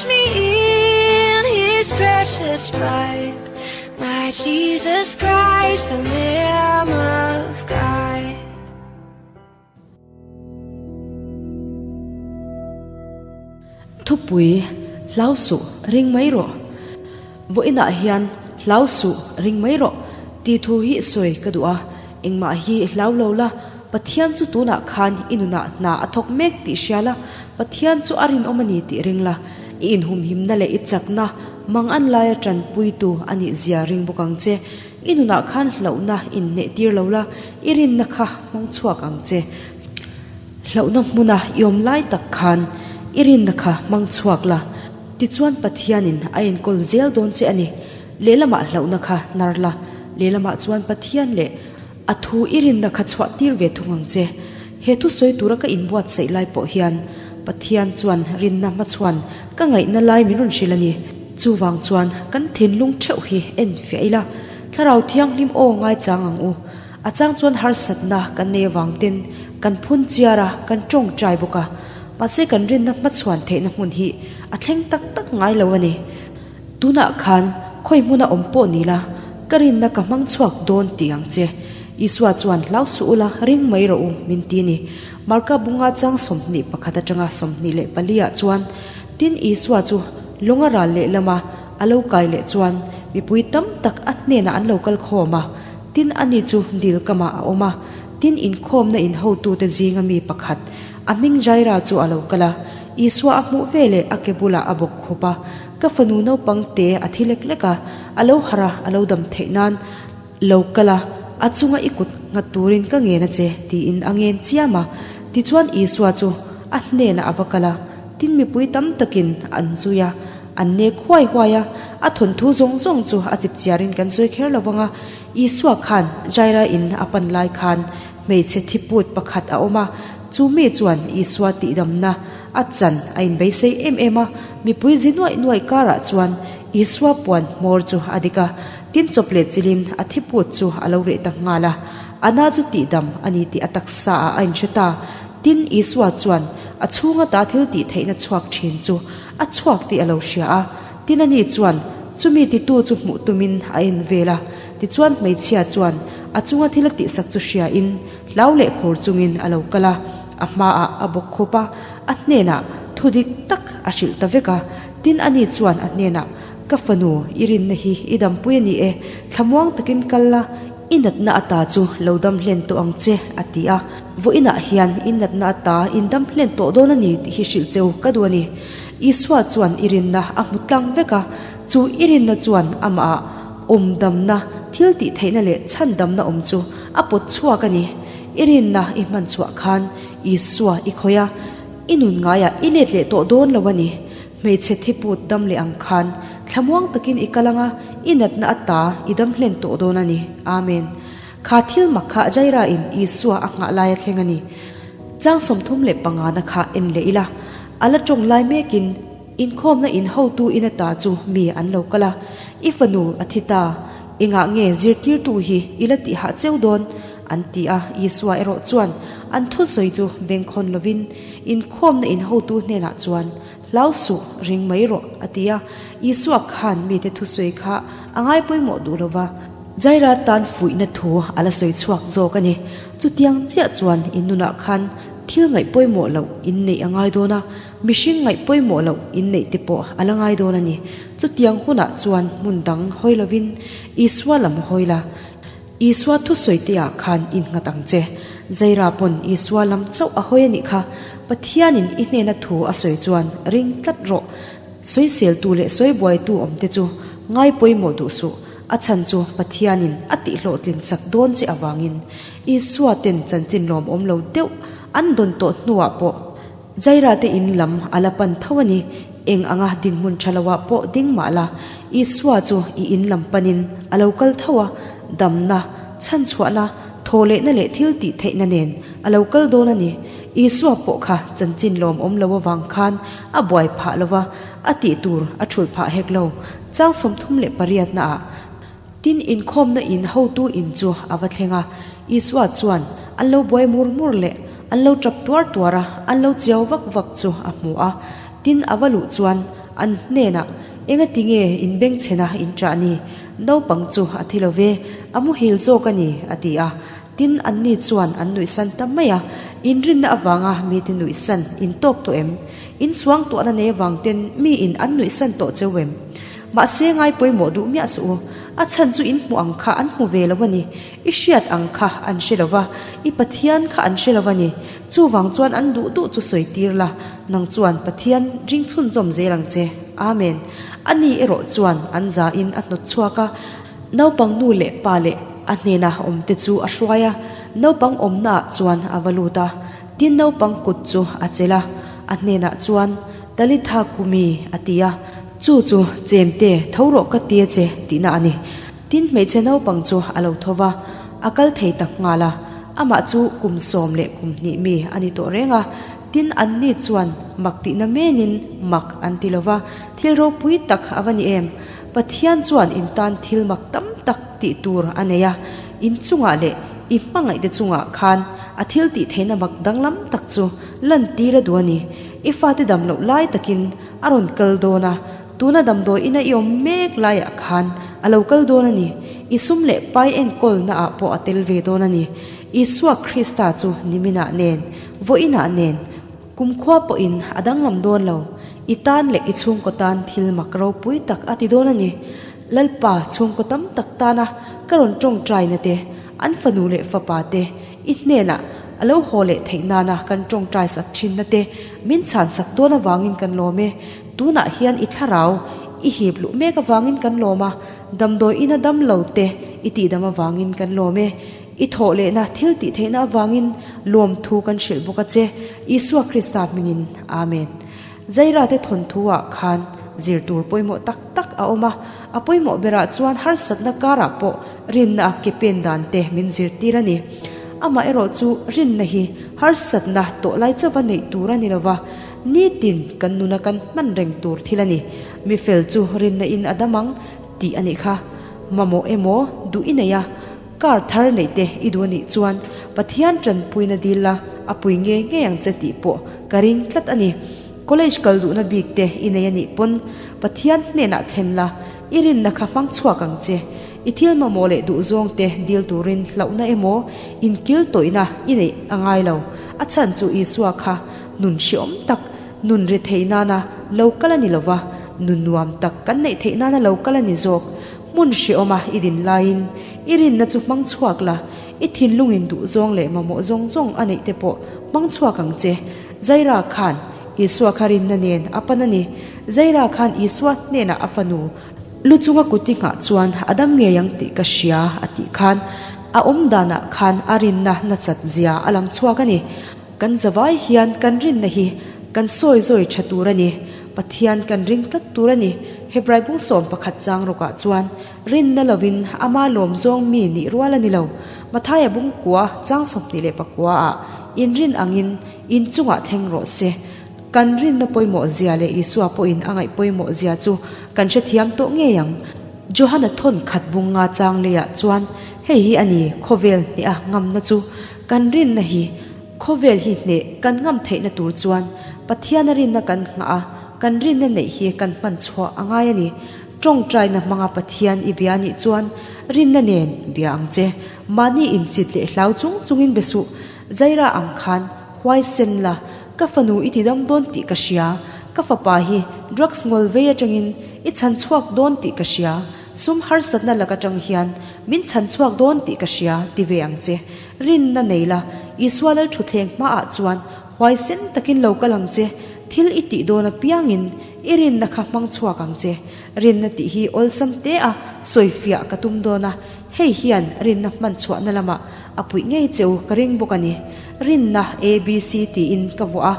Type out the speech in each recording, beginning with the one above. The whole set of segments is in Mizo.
Wash me in his precious blood. My Jesus Christ, the Lamb of God. Thupui, Hlau suh, ring mai rawh. Vawiinah hian hlau suh, ring mai rawh tih thu hi sawi ka duh a. Engmah hi hlau lo la, Pathian chu tunah khan i nunah hna a thawk mek tih hria la, Pathian chu a rinawm a ni tih ring la, i inhumhimna leh i chakna mang an laia tanpuitu a nih zia ring bawk ang che. I nunah khan hlauhna inhneh tir lo la, i rinna kha hmang chhuak ang che. Hlauhna hmuna i awm lai tak khan i rinna kha hmang chhuak la, tichuan Pathianin a enkawl zel dawn che a ni. Lehlamah hlauhna kha hnar la, lehlamah chuan Pathian leh a thu i rinna kha chhuah tir ve thung ang che. He thu sawi tura ka inbuatsaih lai pawh hian Pathian chuan rinna hmachhuan ka ngaihna lai min rawn hrilh a ni. Chuvang chuan kan thinlung theuh hi en fiah ila, Thlarau Thianghlim aw ngaichang ang u. A chang chuan harsatna kan nei avang ten kan phun chiar a, kan tawngtai bawk a. Mahse kan rinna hmachhuan theihna hmun hi a thleng tak tak ngai lo a ni. Tunah khan khawi hmuna awm pawh ni la, ka rinna ka hmang chhuak dawn tih ang che. Isua chuan hlau suh ula, ring mai rawh u, min ti ni. Marka bunga chang 21 atanga 24 ah chuan, Tin Isua chu lawnga ral lehlama a lo kai leh chuan mipui tam tak a hnenah an lo kal khawm a, tin ani chu dil kamah a awm a. Tin inkhawmna in hotute zinga mi pakhat, a hming Jaira chu a lo kal a, Isua a hmuh veleh a ke bulah a bawk khup a, Ka fanu naupang te a thi lek lek a, a lo harh a, a lo dam theih nan lo kal a, a chunga i kut nghat turin ka ngen a che, tiin a ngen chiam a. Tichuan Isua chu a hnenah a va kal a, tin mipui tam takin an zui a, an nek huai huai a, a thawnthu zawng zawng chu a chip chiarin kan sawi kher lo vang a. Isua khan Jaira in a pan lai khan hmeichhe thiput pakhat a awm a, chu mi chuan Isua tihdamna A chan a inbeisei em em a, mipui zi nuaih nuaih karah chuan Isua puan hmawr chu a dik a, tin chawp leh chilin a thiput chu a lo reh ta nghal a. A na chu tihdam a ni tih a taksa ah a inhre ta. Tin, Isua chuan a chhunga ta thil tih theihna chhuak thin chu a chhuak tih a lo hria a. Tin ani chuan chumi titu chu hmuh tumin a en vel a. Tichuan hmeichhia chuan a chunga thil a tihsak chu hriain hlau leh khur chungin a lo kal a. A hmaah a bawk khup a, a hnenah thu dik tak a hrilh ta vek a. Tin, ani chuan a hnenah, Ka fanu, i rinna hi i dampui a ni e, thlamuang takin kal la, i natna ata chu lo dam hlen tawh ang che, a ti a. Vawiinah hian i natna ata in dam hlen tawh dawn a ni tih hi hrilh cheu ka duh a ni. Isua chuan i rinna a hmu tlang vek a, chu i rinna chuan amahah awm damna, thil tih theihna leh chhandamna awm chu a pawt chhuak a ni. I rinna i hman chhuah khan Isua i khawih a, i nun ngaiah i let leh tawh dawn lo a ni. Hmeichhe thiput dam leh ang khan thlamuang takin i kal anga i natna ata i dam hlen tawh dawn a ni. Amen. Kha thil mak kha Jaira in Isua a nghah lai a thleng a ni. Chang 35 na kha en leh ila, a la tawng lai mekin inkhawmna in hotu in ata chu mi an lo kal a, I fanu a thi ta, engah nge zirtirtu hi i la tih hah cheu dawn? An ti a, Isua erawh chuan an thusawi chu bengkhawn lovin inkhawmna in hotu hnenah chuan, Hlau suh, ring mai rawh, a ti a. Isua khan mite thusawi kha a ngai pawimawh duh lo va, Jaira tan fuihna thu a la sawi chhuak zawk a ni. Chutiang chiah chuan in nunah khan thil ngaih pawimawh loh in neih a ngai dawn a, mihring ngaih pawimawh loh in neih te pawh a la ngai dawn a ni. Chutiang hunah chuan hmun dang hawi lovin Isua lam hawi la, Isua thusawi te ah khan in nghat ang che. Zaira pawn Isua lam chauh a hawi a nih kha. Pathianin i hnena thu a sawi chuan ring tlat rawh. Sawiseltu leh sawibuaitu awm te chu ngai pawimawh duh suh. A chhan chu Pathianin a tihhlawhtlin sak dawn che avangin Isua ten chanchin lawmawm lo deuh an dawn tawh hnuah pawh Jaira te in lam a la pan tho a ni. Eng anga dinhmun tha lo ah pawh ding mah la, Isua chu i in lam panin a lo kal tho a, damna, chhanchhuahna, thawhlehna leh thil tih theihna nen a lo kal dawn a ni. Isua pawh kha chanchin lawmawm lo avang khan a buai phah lo va, a tih tur a thulh phah hek lo. Chang 38 na ah Tin, inkhawmna in hotu in chu a va thleng a, Isua chuan an lo buai mur mur leh an lo tap tuar tuar a, an lo chiau vak vak chu a hmu a. Tin, a va luh chuan An hnenah, Engati nge in bengchhena in ṭah ni? Naupang chu a thi lo ve, a muhil zawk a ni, a ti a. Tin, anni chuan an nuihsan ta mai a. Inrinna avanga mite nuihsan in tawk tawh em? In suangtuahna nei avang ten miin an nuihsan tawh cheu em? Mahse, ngai pawimawh duh miah suh u. A chhan chu in hmuh ang kha an hmu ve lo a ni. I hriat ang kha an hre lo va, i Pathian kha an hre lo a ni. Chuvang chuan an duh duh chu sawi tir la, nang chuan Pathian ring chhunzawm zel ang che. Amen. Ani erawh chuan an zain a hnawt chhuak a, naupang nu leh pa leh a hnena awmte chu a hruai a, naupang awmnaah chuan a va lut a. Tin naupang kut chu a chelh a, a hnenah chuan, Talitha kumi, a ti a. Chu chu chemte tho rawh ka tia che tihna a ni. Tin hmeichhe naupang chu a lo tho va, a kal thei tak nghal a, amah chu kum 12 mi a ni tawh reng a. Tin anni chuan mak tihna menin mak an ti lo va, thil ropui tak a va ni em? Pathian chuan in tan thil mak tam tak tih tur a nei a, in chungah leh i hmangaihte chungah khan a thil tih theihna mak danglam tak chu lantir a duh a ni. I fate dam loh lai takin a rawn kal dawn a, tuna damdawi ina i awm mek laiah khan a lo kal dawn a ni. I sum leh pai enkawlna ah pawh a tel ve dawn a ni. Isua Krista chu niminah nen, vawiinah nen, kumkhua pawhin a danglam dawn lo. I tan leh i chhungkaw tan thil mak ropui tak a ti dawn a ni. Lalpa chhungkaw tam tak tana ka rawn tawngtaina te, an fanu leh fapa te i hnenah a lo haw leh theih nana kan tawngtai sak thinna te min chhan sak dawn avangin kan lawm e. Tunah hian i thlarau i hip luh mek avangin kan lawm a, damdawi ina dam lo te i tihdam avangin kan lawm e. I thawh lehna thil tih theihna avangin lawmthu kan hrilh bawk a che, Isua Krista hmingin. Amen. Zaira te thawnthu ah khan zir tur pawimawh tak tak a awm a, a pawimawh berah chuan harsatna karah pawh rinna a ke pen dan te min zirtir a ni. Amah erawh chu rinna hi harsatna tawh lai chauva neih tur a ni lova, nitin kan nuna kan hman reng tur thil a ni. Mi fel chu rinna in a dam ang tih a nih kha. Mamawh emaw duh i nei a, Car thar neih te i duh a nih chuan Pathian tanpuina dil la a pui ngei ngei ang che tih pawh ka ring tlat a ni. College kal duhna bik te i nei a nih pawn Pathian hnenah thlen la, i rinna kha hmang chhuak ang che. I thil mamawh leh duhzawng te dil turin hlauhna emaw inkil tawihna i neih a ngai lo. A chhan chu Isua kha nun hreawm tak, nun ri theih nana lo kal a ni lova, nun nuam tak kan neih theih nana lo kal a ni zawk. Hmun hreawma i din laiin i rinna chu hmang chhuak la, i thinlungin duhzawng leh mamawh zawng zawng a neih te pawh hmang chhuak ang che. Zaira khan Isua kha rinna nen a pan a ni. Zaira khan Isua hnenah a fanu lu chunga kut i nghah chuan a dam ngei ang tih ka hria a tih khan a awm danah khan a rinna nasat zia a lang chhuak a ni. Kan zavai hian kan rinna hi kan sawi zawi tha tur a ni. Pathian kan ring tlat tur a ni. Hebrai bung 11 chang rawkah chuan rinna lovin ama lawm zawng mi nih rual a ni lo. Mathaia bung kua chang 29 ah inrin angin in chungah thleng rawh se. Kan rinna pawimawh zia leh Isua pawhin a ngaih pawimawh zia chu kan hrethiam tawh ngei ang. Johana thawn khat bung nga chang leiah chuan hei hi a ni khawvel hneha ngamna chu kan rinna hi Khawvel hi hneh kan ngam theihna tur chuan Pathiana rinna kan nghah a, kan rinna neih hi kan hman chhuah a ngai a ni. Tawngtaina hmanga Pathian i bia nih chuan rinna nen bia ang che. Mahni insit leh hlau chung chungin be suh. Zaira ang khan huai sen la, ka fanu i tidam dawn tih ka hria, ka fapa hi drugs ngawl vei atangin i chhan chhuak dawn tih ka hria, sum harsatna lak atang hian min chhan chhuak dawn tih ka hria ti ve ang che. Rinna nei la, Isua lal thutthleng hmaah chuan huaisen takin lo kal ang che, thil i tih dawn apiangin i rinna kha hmang chhuak ang che. Rinna tih hi awlsam te a sawifiah ka tum dawn a, hei hian rinna hman chhuahna lamah a puih ngei che u ka ring bawk a ni. Rinna ABC tiin ka vuah a,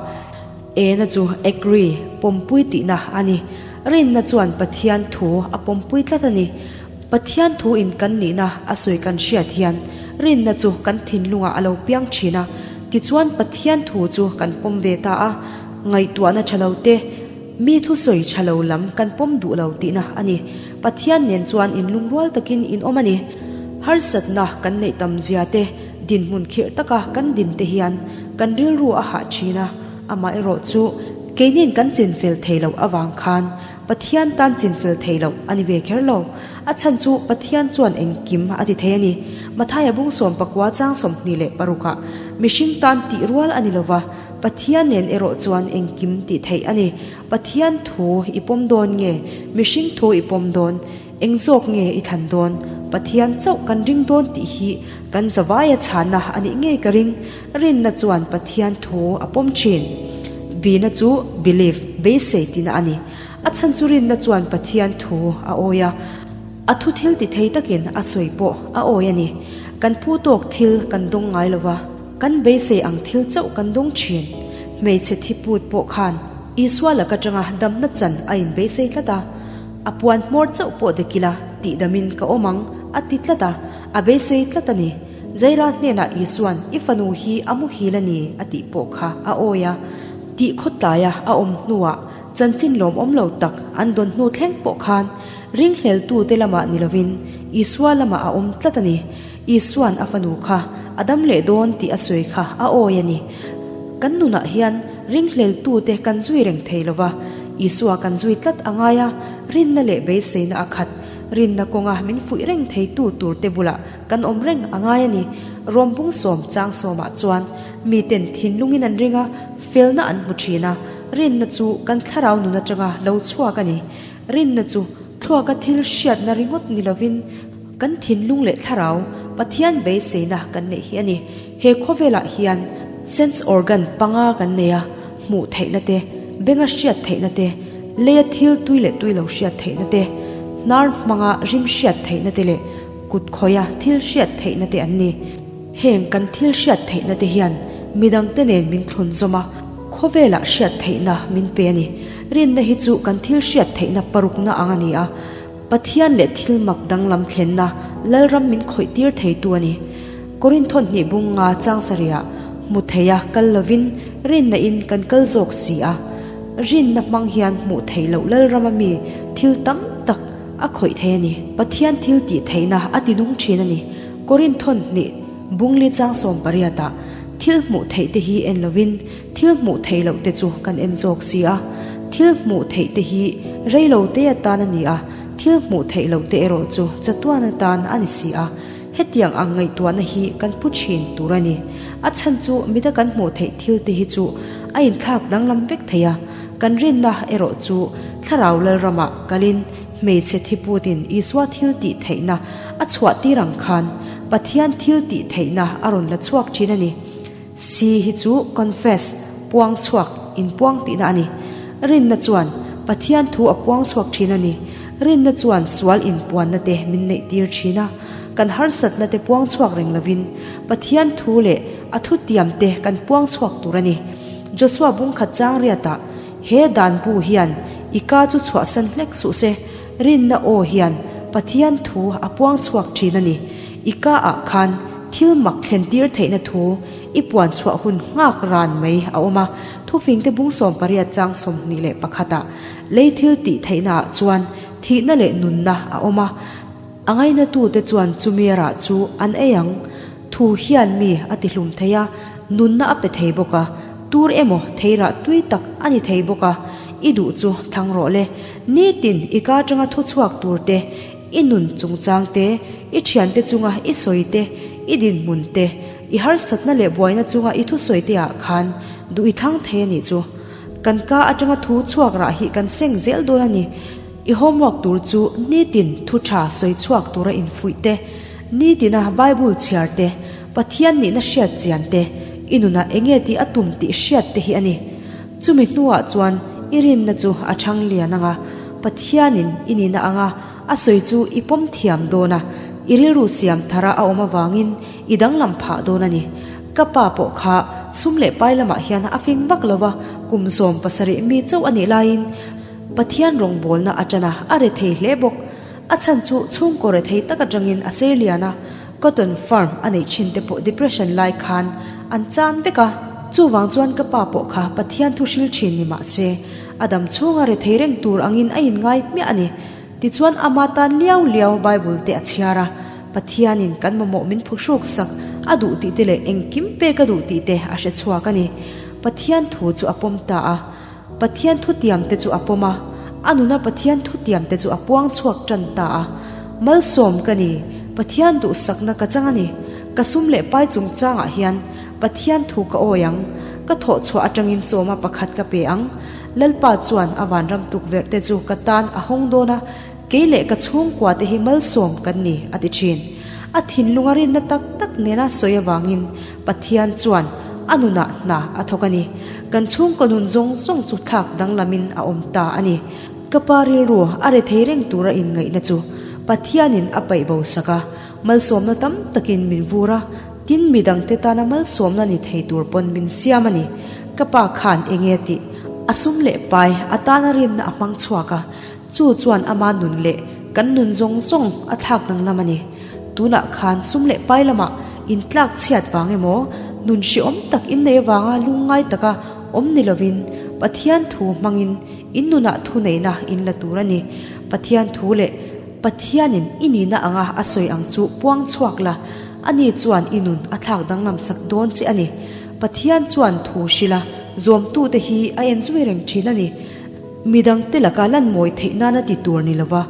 E na chu agree, pawmpui tihna a ni. Rinna chuan Pathian thu a pawmpui tlat a ni. Pathian thu in kan nihna a sawi kan hriat hian rinna chu kan thinlungah a lo piang thin a, tichuan Pathian thu chu kan pawm ve ta a, ngaihtuahna tha lo te, mi thusawi tha lo lam kan pawm duh lo tihna a ni. Pathian nen chuan inlungrual takin in awm a ni. Harsatna kan neih tam zia te, dinhmun khirh taka kan din te hian kan rilru a hah thin a, amaherawhchu keinin kan chinfel thei loh avang khan. Pathian tan chinfel thei loh a ni ve kher lo. A chhan chu Pathian chuan engkim a ti thei a ni. Mathaia bung 19 chang 26 ah mihring tan tih rual a ni lova, Pathian nen erawh chuan engkim tih theih a ni. Pathian thu i pawm dawn nge mihring thu i pawm dawn? Eng zawk nge i thlan dawn? Pathian chauh kan ring dawn tih hi kan zavaia chhana a nih ngei ka ring. Rinna chuan Pathian thu a pawm thin. Bina chu believe, beisei tihna a ni. A chhan chu rinna chuan Pathian thu a awi a, a thu thil ti thei takin a sawi pawh a awi a ni. Kan phu tawk thil kan dawng ngai lo va, kan beisei ang thil chauh kan dawng thin. Hmeichhe thi put pawh khan Isua laka tanga damna chan a inbeisei tlat a. A puan hmawr chauh pawh dek ila tihdamin ka awm ang, a ti tlat a, a beisei tlat a ni. Jaira hnenah Isua'n i fanu hi a muhil a ni a tih pawh kha a awi a. Tih khawtlaia a awm hnuah chanchin lawmawm lo tak an dawn hnu thleng pawh khan ringhleltute lamah ni lovin Isua lamah a awm tlat a ni. Isua'n a fanu kha a dam leh dawn tih a sawi kha a awi a ni. Kan nunah hian ringhleltute kan zui reng thei lo va, Isua kan zui tlat a ngai a, rinna leh beiseina a khat. Rinna kawnga min fuih reng theitu turte bulah kan awm reng a ngai a ni. Rawmpung sawm chang sawmah chuan miten thinlungin an ring a, felna an hmu thin a, rinna chu kan thlarau nun atanga lo chhuak a ni. Rinna chu thluaka thil hriatna ringawt ni lovin kan thinlung leh thlarau Pathian beiseina kan neih hi a ni. He khawvelah hian sense organ panga kan nei a, hmuh theihna te, benga hriat theihna te, leia thil tui leh tui lo hriat theihna te, hnar hmanga rim hriat theihna te leh kut khawia thil hriat theihna te an ni. Heng kan thil hriat theihna te hian midangte nen min thlun zawm a, khawvelah hriat theihna min pe a ni. Rinna hi chu kan thil hriat theihna parukna ang a ni a, Pathian leh thil mak danglam thlenna Lalram min khawih tir theitu a ni. Korinthon hnih bung nga chang sarihah hmu theia kal lovin rinna in kan kal zawk si a. Rinna hmang hian hmuh theih loh Lalrama mi thil tam tak a khawih thei a ni. Pathian thil tih theihna a ti nung thin a ni. Korinthon hnih bungli chang 18 ah thil hmuh theih te hi en lovin Thil hmuh theih loh te chu kan en zawk si a, thil hmuh theih te hi rei lo te atan a ni a, thil hmuh theih loh te erawh chu chatuan atan a ni si a. Hetiang ang ngaihtuahna hi kan pu thin tur a ni. A chhan chu mida kan hmuh theih thil te hi chu a inthlak danglam vek thei a, kan rinna erawh chu Thlarau Lalramah kalin hmeichhe thiputin Isua thil tih theihna a chhuah tir ang khan Pathian thil tih theihna a rawn la chhuak thin a ni. Si hi chu confess, puang chhuak, inpuang tihna a ni. Rinna chuan Pathian thu a puang chhuak thin a ni. Rinna chuan sual inpuanna te min neih tir thin a. Kan harsatna te puang chhuak reng lovin Pathian thu leh a thutiam te kan puang chhuak tur a ni. Joshua bungkhat chang riatah he dan bu hian i ka chu chhuahsan hlek suh se, rinna aw hian Pathian thu a puang chhuak thin a ni. I ka ah khan thil mak thlen tir theihna thu i puan chhuah hun nghak ran mai a awm a, thufingte bung 18 chang 21 ah lei thil tih theihna ah chuan thihna leh nunna a awm a, a ngainatute chuan chumi rah chu an ei ang. Thu hian mi a ti hlum thei a, nunna a pe thei bawk a, tur emaw thei rah tui tak a ni thei bawk a, i duh chu thang rawh le. Nitin i ka atanga thu chhuak tur te I nun chungchang te, i thiante chunga i sawi te, i dinhmun te, i harsatna leh buaina chunga i thusawi te ah khan duh i thlang thei a nih chu. Kan ka atanga thu chhuak rah hi kan seng zel dawn a ni. I homework tur chu nitin thu tha sawi chhuak tura infuih te, nitina Bible chhiar te, Pathian nihna hriat chian te, i nunah enge tih a tum tih hriat te hi a ni. Chumi hnuah chuan i rinna chu a chhang lian ang a, Pathianin i nihna anga a sawi chu i pawm thiam dawn a, i rilru siam thara a awm avangin i danglam phah dawn a ni. Ka pa pawh kha sum leh pai lamah hian a fing vak lo va, kum 70 mi chauh a nih laiin Pathian rawngbawlna a ṭan a, a re thei hle bawk. A chhan chu chhungkaw re thei tak aṭangin a sei lian a, cotton farm a neih ṭhin te pawh depression lai khan an chan vek a. Chuvang chuan ka pa pawh kha Pathian thu hril ṭhin ni mah se, A dam chhunga rethei reng tur angin a inngai hmiah a ni. Tichuan ama tan liau liau Bible te a chhiar a, Pathianin kan mamawh min phuhruk sak a duh tih te leh engkim pek a duh tih te a hre chhuak a ni. Pathian thu chu a pawm ta a. Pathian thutiam te chu a pawm a. A nuna Pathian thutiamte chu a puang chhuak tan ta a. Malsawm ka ni, Pathian duhsakna ka chang a ni. Ka sum leh pai chungchangah hian Pathian thu ka awi ang, ka thawh chhuah atangin sawma pakhat ka pe ang. Lalpa chuan a vanram tukverhte chu ka tan a hawng dawn a, kei leh ka chhungkuate hi malsawm kan ni, a ti thin. A thinlunga rinna tak tak nena sawi avangin Pathian chuan a nunah hna a thawk a ni. Kan chhungkaw nun zawng zawng chu thlak danglamin a awm ta a ni. Ka pa rilru a re thei reng tura inngaihna chu Pathianin a paih bo sak a, malsawmna tam takin min vur a, tin midangte tana malsawmna ni thei tur pawn min siam a ni. Ka pa khan enge tih a sum leh pai atana rinna a hmang chhuak a, chu chuan ama nun leh kan nun zawng zawng a thlak danglam a ni. Tunah khan sum leh pai lamah intlak chhiat vang emaw, nun hrehawm tak innei avanga lungngai taka awm ni lovin Pathian thu hmangin in nunah thuneihna in la tur a ni. Pathian thu leh Pathianin i nihna anga a sawi ang chu puang chhuak la, ani chuan i nun a thlak danglam sak dawn che a ni. Pathian chuan thu hrilh a, zawmtute hi a en zui reng thin a ni. Midangte laka lan mawi theih nana ti tur ni lova,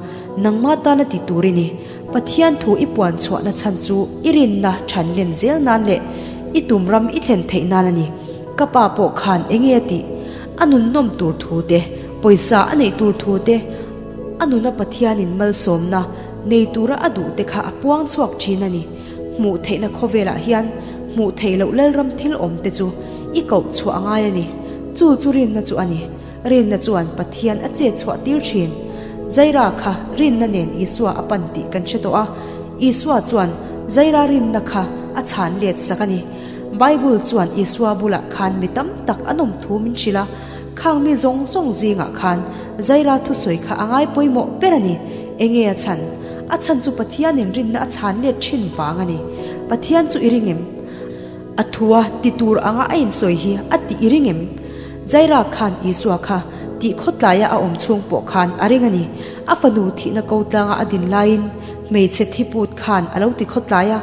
nangma tana ti tur i ni. Pathian thu i puan chhuahna chhan chu i rinna than len zel nan leh i tum ram i thlen theih nan a ni. Ka pa pawh khan enge a tih? A nunnawm tur thu te, pawisa a neih tur thu te, a nuna Pathianin malsawmna nei tura a duh te kha a puang chhuak thin a ni. Hmuh theihna khawvelah hian hmuh theih loh Lalram thil awm te chu i koh chhuah a ngai a ni. Chu chu rinna chu a ni. Rinna chuan Pathian a chet chhuah tir thin. Zaira kha rinna nen Isua a pan tih kan hre tawh a. Isua chuan Zaira rinna kha a chhan let sak a ni. Bible chuan Isua bulah khan mi tam tak an awm thu min hrilh a, khang mi zawng zawng zingah khan Zaira thusawi kha a ngai pawimawh ber a ni. Enge a chhan? A chhan chu Pathianin rinna a chhan let thin vang a ni. Pathian chu i ring em? A thua ti tur anga a insawi hi a tih i ring em? Zaira khan Isua kha tih khawtlaia a awm chhung pawh khan a ring a ni. A fanu thihna ko tlanga a din laiin hmeichhe thiput khan a lo ti khawtlai a,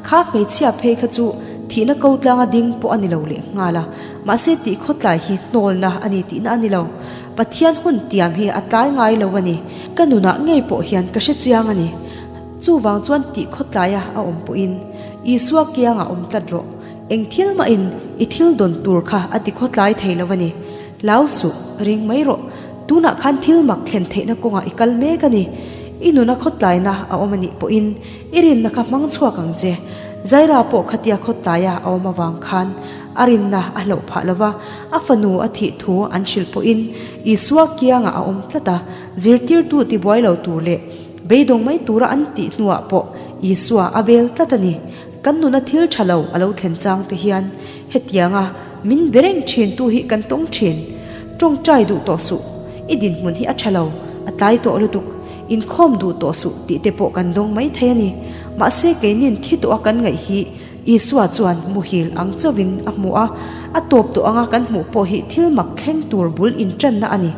kha hmeichhia phei kha chu thihna ko tlanga ding pawh a ni lo leh nghal a. Mahse tih khawtlai hi hnawlna a ni tihna a ni lo. Pathian hun tiam hi a tlai ngai lo a ni. Ka nunah ngei pawh hian ka hre chiang a ni. Chuvang chuan tih khawtlaia a awm pawhin Isua kiangah awm tlat rawh. Eng thil mahin i thil dawn tur kha a ti khawtlai thei lo a ni. Hlau suh, ring mai rawh. Tunah khan thil mak thlen theihna kawngah i kal mek a ni. I nuna khawtlaina a awm a nih pawhin i rinna kha hmang chhuak ang che. Zaira pawh khatia khawtlaia a awm avang khan a rinna a hlauh phah lo va, a fanu a thih thu an hrilh pawhin Isua kiangah a awm tlat a, zirtirtu tibuai lo tur leh Beidawng mai tura an tih hnuah pawh Isua a bel tlat a ni. Kan nuna thil tha lo a lo thlen chang te hian hetianga min be reng thin tu hi kan tawng thin. Tawngtai duh tawh suh, i dinhmun hi a tha lo, a tlai tawh lutuk, inkhawm duh tawh suh tih te pawh kan dawng mai thei a ni. Mahse keinin thi tawha kan ngaih hi Isua chuan muhil ang chauhin a hmu a, a tawp tawh anga kan hmuh pawh hi thil mak thleng tur bul inṭanna a ni.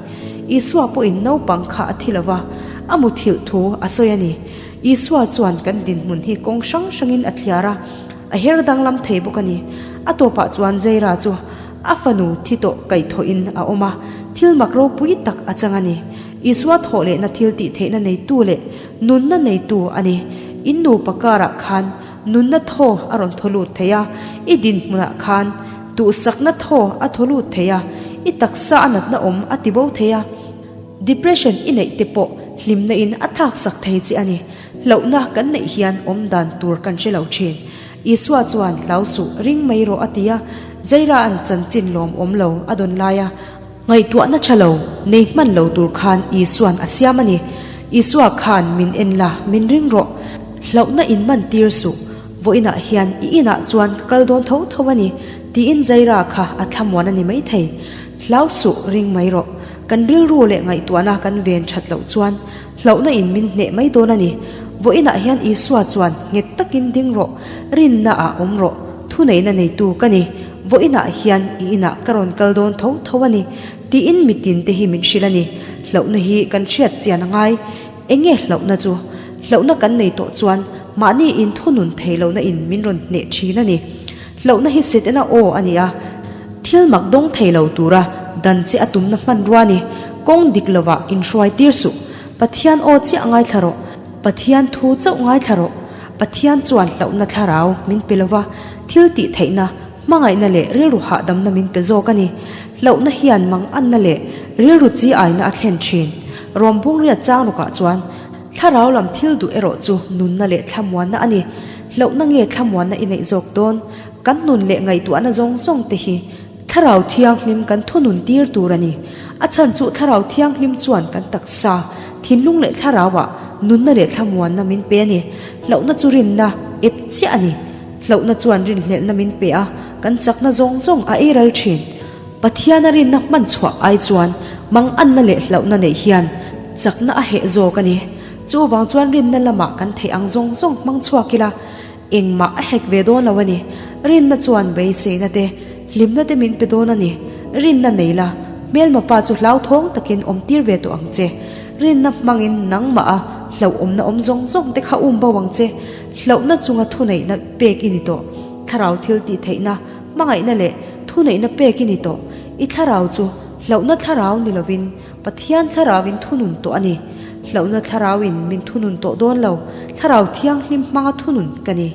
Isua pawhin naupang kha a thi lo va, a muthilh thu a sawi a ni. Isua chuan kan dinhmun hi kawng hrang hrangin a thliar a, a her danglam thei bawk a ni. A tawpah chuan Jaira chu a fanu thi tawh kaihthawhin a awm a, thil mak ropui tak a chang a ni. Isua thawh lehna thil tihtheihna neitu leh nunna neitu a ni. In nupa karah khan Nunna thaw a rawn thaw lut thei a, i dinhmunah khan duhsakna thaw a thaw lut thei a, i taksa a natna awm a ti bo thei a, depression i neih te pawh hlimna in a thlaksak thei che a ni. Hlauhna kan neih hian awm dan tur kan hre lo thin. Isua chuan hlau suh ring mai rawh a ti a, Jaira an chanchin lawm awm lo a dawn lai a, Ngaihtuahna tha lo, nei hman lo tur khan Isua'n a siam a ni. Isua khan min en la, min ring rawh. Hlauhna in man tir suh. Vawiinah hian i inah chuan ka kal dawn tho tho a ni, tiin Jaira kha a thlamuan a ni maithei. Hlau suh, ring mai rawh. Kan rilru leh ngaihtuahna kan ven that loh chuan hlauhna in min hneh mai dawn a ni. Vawiinah hian Isua chuan nghet takin ding rawh, rinna ah awm rawh, thuneihna neitu ka ni. Vawiinah hian i inah ka rawn kal dawn tho tho a ni, tiin mitin te hi min hrilh a ni. Hlauhna hi kan hriat chian a ngai. Enge hlauhna chu? Hlauhna kan nei tawh chuan mahni in thunun thei lohna in min rawn hneh thin a ni. Hlauhna hi Setana aw a ni a, thil mak dawng thei lo tura dan che a tumna hmanrua a ni. kawng dik lovah inhruai tir suh. Pathian aw chiah ngaithla rawh. Pathian thu chauh ngaithla rawh. Pathian chuan hlauhna thlarau min pe lova, thil tih theihna, hmangaihna leh rilru hahdamna min pe zawk a ni. Hlauhna hian manganna leh rilru chi aina a thlen thin. Rawmbungriat chang rukah chuan thlarau lam thil duh erawh chu nunna leh thlamuanna a ni. Hlauhna nge thlamuanna i neih zawk dawn? Kan nun leh ngaihtuahna zawng zawng te hi Thlarau Thianghlim kan thunun tir tur a ni. A chhan chu Thlarau Thianghlim chuan kan taksa, thinlung leh thlarauah nunna leh thlamuanna min pe a ni. Hlauhna chu rinna ep chiah a ni. Hlauhna chuan rinhlelhna min pe a, kan chakna zawng zawng a ei ral thin. Pathiana rinna hman chhuah ai chuan manganna leh hlauhna neih hian chakna a heh zawk a ni. Chuvang chuan rinna lamah kan theih ang zawng zawng hmang chhuak ila, Engmah a hek ve dawn lo a ni. Rinna chuan beiseina te, hlimna te min pe dawn a ni. Rinna nei la, hmelma pa chu hlauthawng takin awm tir ve tawh ang che. Rinna hmangin nangmah a hlauhawmna awm zawng zawng te kha um bo ang che. Hlauhna chunga thuneihna pek i ni tawh. Thlarau thil tih theihna, hmangaihna leh thuneihna pek i ni tawh. I thlarau chu hlauhna thlarau ni lovin Pathian thlarauin thunun tawh a ni. Hlauhna thlarauin min thunun tawh dawn lo, Thlarau Thianghlim hmanga thunun ka ni.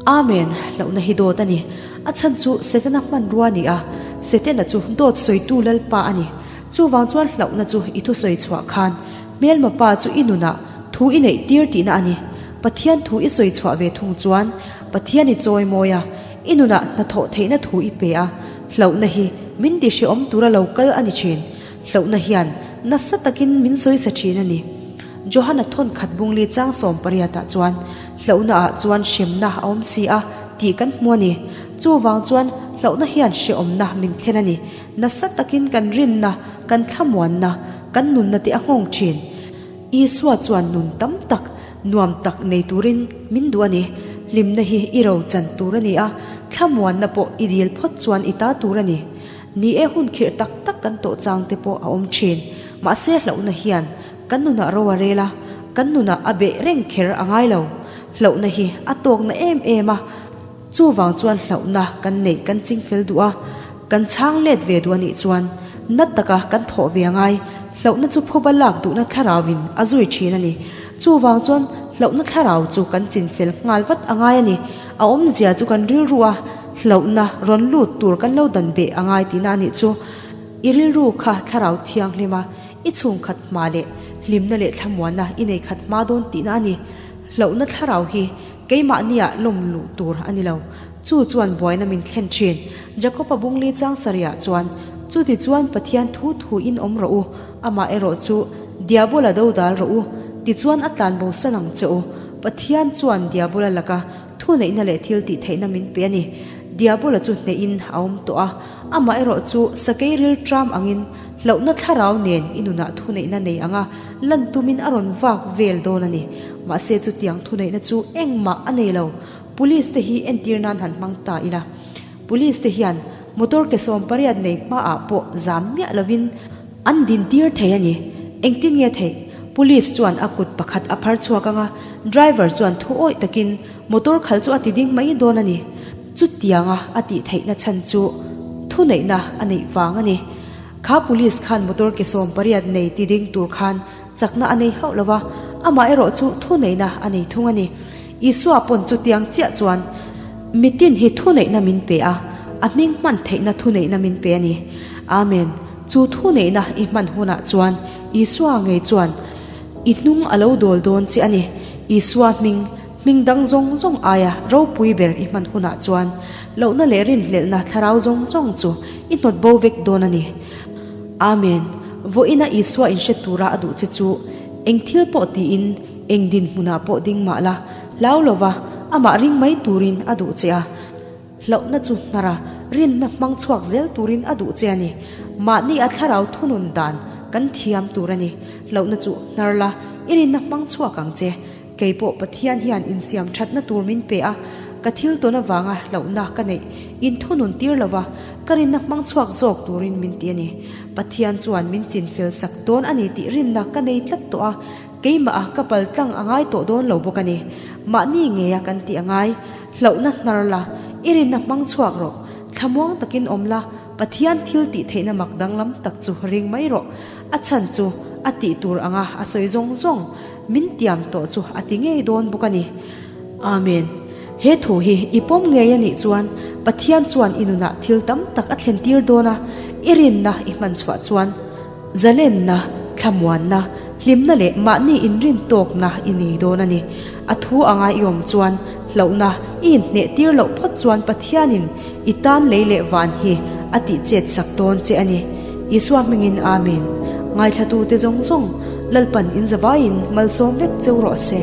Amen, hlauhna hi dawt a ni. A chhan chu Setana hmanrua a ni a, Setana chu dawt sawitu Lalpa a ni. Chuvang chuan hlauhna chu i thusawi chhuah khan hmelma pa chu i nunah thu i neih tir tihna a ni. Pathian thu i sawi chhuah ve thung chuan Pathian i chawi mawi a, i nunah hnathawh theihna thu i pe a, hlauhna hi min tihhrehawm tura lo kal a ni thin. Hlauhna hian nasa takin min sawisa thin a ni. Johana thawn khat bungli chang 18 ah chuan, Hlauhna ah chuan hremna a awm si a, tih kan hmu a ni. Chuvang chuan hlauhna hian hrehawmna min thlen a ni. Nasa takin kan rinna, kan thlamuanna, kan nunna te a nghawng thin. Isua chuan nun tam tak, nuam tak nei turin min duh a ni. Hlimna hi i ro chan tur a ni a, thlamuanna pawh i dil phawt chuan i ta tur a ni. Ni e, hun khirh tak tak kan tawh chang te pawh a awm thin. Mahse hlauhna hian kan nunah ro a rel a, kan nunah a beh reng kher a ngai lo. Hlauhna hi a tawkna em em a, chuvang chuan hlauhna kan neih kan ching fel duh a, kan chhang let ve duh a nih chuan na taka kan thawh ve a ngai. Hlauhna chu phuba lak duhna thlarauin a zui thin a ni. Chuvang chuan hlauhna thlarau chu kan chin fel nghal vat a ngai a ni. A awmzia chu kan rilru a. Hlauhna rawn lut tur kan lo dan beh a ngai tihna a nih chu. I rilru kha thlarau thianghlim a, i chhungkhat hma leh hlimna leh thlamuanna i nei khat hma dawn tihna a ni. Hlauhna thlarau hi keimahniah lawm luh tur a ni lo. Chu chuan buaina min thlen thin. Jakob-a bungli chang sarihah chuan, Chuti chuan Pathian thu thuin awm rawh u, amah erawh chu Diabola dodal rawh u, tichuan a tlanbo san ang che u. Pathian chuan Diabola laka Thuneihna leh thil tih theihna min pe a ni. Diabola chu hnehin a awm tawh a, amah erawh chu sakei ril tram angin hlauhna thlarau nen i nunah thuneihna nei anga lan tumin a rawn vak vel dawn a ni. Mahse chutiang thuneihna chu engmah a nei lo. Police te hi entir nan han hmang ta ila. Police te hian motor ke 18 nei hmaah pawh zam miah lovin an din tir thei a ni. Engtin nge theih? Police chuan a kut pakhat a phar chhuak ang a, driver chuan thu awih takin motor khalh chu a ti ding mai dawn a ni. Chutianga a tih theihna chhan chu thuneihna a neih vang a ni. Kha police khan motor ke 18 nei ti ding tur khan chakna a nei hauh lo va, amaherawh chu thuneihna a nei thung a ni. Isua pawn chutiang chiah chuan mitin hi thuneihna min pe a, a hming hman theihna thuneihna min pe a ni. Amen. Chu thuneihna i hman hunah chuan Isua ngei chuan i hnung a lo dawl dawn che a ni. Isua hming, hming dang zawng zawng aia ropui ber i hman hunah chuan lohna leh rinhlelhna thlarau zawng zawng chu i hnawt bo vek dawn a ni. Amen. Vawiina Isua inhre tura a duh che chu eng thil pawh tiin eng dinhmunah pawh ding mah la, hlau lova amah ring mai turin a duh che a. Hlauhna chu hnara rinna hmang chhuak zel turin a duh che a ni. Mahni a thlarau thunun dan kan thiam tur a ni. Hlauhna chu hnar la, i rinna hmang chhuak ang che. Kei pawh Pathian hian insiam thatna tur min pe a, ka thil tawn avanga hlauhna ka neih inthunun tir lova ka rinna hmang chhuak zawk turin min ti a ni. Pathian chuan min chinfel sak dawn a ni tih rinna ka nei tlat tawh a, keimah a ka pal tlang a ngai tawh dawn lo bawk a ni. Mahni ngeia kan tih a ngai. Hlauhna hnar la, i rinna hmang chhuak rawh. Thlamuang takin awm la, Pathian thil tih theihna mak danglam tak chu ring mai rawh. A chhan chu a tih tur anga a sawi zawng zawng min tiam tawh chu a ti ngei dawn bawk a ni. Amen. He thu hi i pawm ngei a nih chuan Pathian chuan i nunah thil tam tak a thlen tir dawn a, i rinna i hman chhuah chuan zalenna, thlamuanna, hlimna leh mahni inrin tawkna i nei dawn a ni. A thu anga i awm chuan hlauhna i inhneh tir loh phawt chuan Pathianin i tan lei leh van hi a tih chet sak dawn che a ni. Isua hmingin Amen. Ngaithlatute zawng zawng Lalpan in zavaiin malsawm vek cheu rawh se.